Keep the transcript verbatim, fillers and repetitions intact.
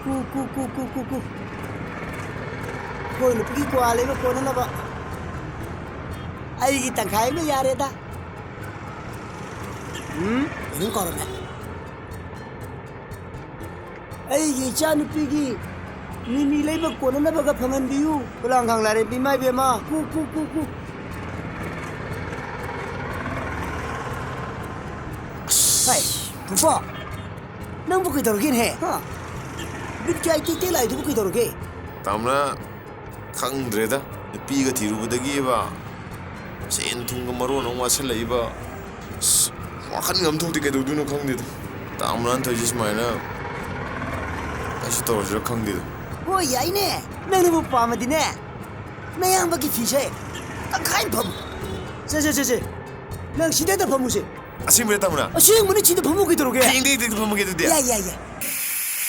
ꯀꯨ, ꯀꯨ, ꯀꯨ, ꯀꯨ, ꯀꯨ, ꯀꯨ꯫ ꯑꯩꯈꯣꯏ ꯅꯨꯄꯤꯒꯤ ꯀ꯭ꯋꯥ ꯂꯩꯕ ꯀꯣꯟꯅꯅꯕ ꯑꯩꯒꯤ ꯇꯪꯈꯥꯏ ꯑꯃ ꯌꯥꯔꯦꯗ꯫ ꯎꯝ, ꯀꯩꯅꯣꯝ ꯀꯥꯎꯔꯝꯃꯦ꯫ ꯑꯩꯒꯤ ꯏꯆꯥꯅꯨꯄꯤꯒꯤ ꯃꯤꯃꯤ ꯂꯩꯕ ꯀꯣꯟꯅꯅꯕꯒ ꯐꯪꯍꯟꯕꯤꯌꯨ꯫ ꯈꯨꯂꯥꯡꯈꯥꯡ ꯂꯥꯏꯔꯦꯝꯕꯤ ꯏꯃꯥ ꯏꯕꯦꯝꯃ꯫ ꯀꯨ, ꯀꯨ, ꯀꯨ, ꯀꯨ꯫ ꯍꯥꯏ, ꯄꯨꯄꯥ, ꯅꯪꯕꯨ ꯀꯩꯗꯧꯔꯒꯦꯅꯦꯍꯦ? ꯍꯥ? ꯕꯤꯠ ꯀꯌꯥ ꯏꯇꯦꯛ ꯇꯦꯛ ꯂꯥꯛꯏꯗꯨꯕꯨ ꯀꯩꯗꯧꯔꯒꯦ? ꯇꯥꯃꯅ, ꯈꯪꯗ꯭ꯔꯦꯗ, ꯅꯨꯄꯤꯒ ꯊꯤꯔꯨꯕꯗꯒꯤꯕ ꯁꯦꯟ ꯊꯨꯝꯒ ꯃꯔꯣꯟ ꯑꯃ ꯋꯥꯠꯁꯜꯂꯛꯏꯕ꯫ ꯑꯁ, ꯋꯥꯈꯜꯒ ꯑꯃ ꯊꯣꯛꯇꯦ, ꯀꯩꯗꯧꯗꯣꯏꯅꯣ ꯈꯪꯗꯦꯗ꯫ ꯇꯥꯃꯅ ꯇꯧꯔꯤꯁꯦ ꯁꯨꯃꯥꯏꯅ ꯀꯩꯁꯨ ꯇꯧꯔꯁꯤꯔ ꯈꯪꯗꯦꯗ꯫ ꯍꯣꯏ, ꯌꯥꯏꯅꯦ, ꯅꯪꯅꯕꯨ ꯄꯥꯝꯃꯗꯤꯅꯦ, ꯅꯌꯥꯝꯕꯒꯤ ꯐꯤꯁꯦ ꯇꯪꯈꯥꯏ ꯑꯃ ꯐꯝꯃꯨ꯫ ꯁꯦ, ꯁꯦ, ꯁꯦ, ꯁꯦ, ꯅꯪ ꯁꯤꯗ ꯍꯦꯛꯇ ꯐꯝꯃꯨꯁꯦ꯫ ꯑꯁꯦꯡꯕꯩꯔ, ꯇꯥꯃꯅ? ꯑꯁꯦꯡꯕꯅꯤ, ꯁꯤꯗ ꯐꯝꯃꯨ ꯀꯩꯗꯧꯔꯒꯦ? ꯍꯌꯦꯡꯗꯩ ꯍꯦꯛꯇ ꯐꯝꯃꯒꯦ ꯑꯗꯨꯗꯤ꯫ ꯌꯥꯏ, ꯌꯥꯏ, ꯌꯥꯏ꯫